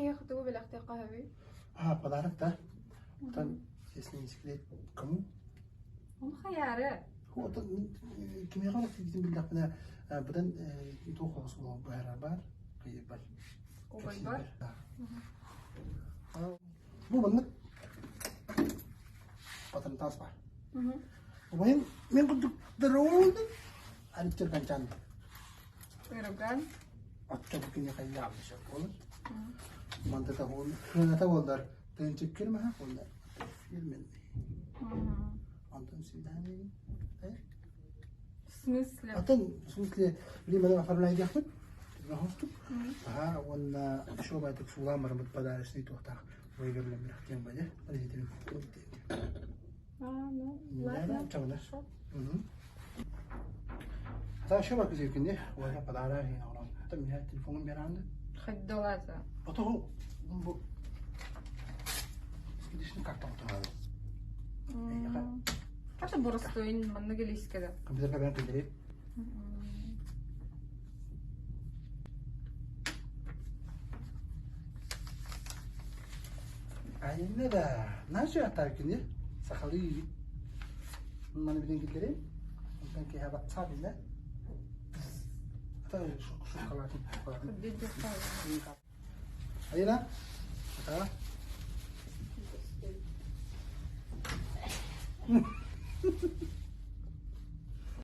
киһиэхэ тугу бэлэхтиэххэ сөбүй? А, подарок, да? Оттон, если не секрет, кому? Ону хайаары? Оттон кимиэхэ бэлэхтиирбитин биллэхпинэ, быдан туох оҕус буолар баар, кыйырбар. Убайбар? Бу маннык патронтаас баар. Убайым мен курдук здоровый арыттыр канчан. Ырыган. Оччо бу киниэхэ яабы сөп буолар. Манта таһуун хыната буоллар тыынчыккыр маха буоллар фирменный. Антон свидание. В смысле? Атын, в смысле, билим оформляйдахпыт. Хостук. Аха, уонна еще байтык суулаан бараммыт подарочный туохтаах выигралеммирахтиэн бадя. А, ну, ладно. Хорошо. Хорошо, бакызыркини, уонна подарок оҥорон. Ата миһэ телефонун бераанды. Хайдалата. Отоҕу бу скидишни карта отоҕу. Хата боростуойун маннык илиискэ да. Компьютерга бэрэн киллэрip. Айна да, наша атаркини сахалыы маны билэн киллэрин. Онтон киһи батсаа билэ. Ата шукалатын. Айна, ата.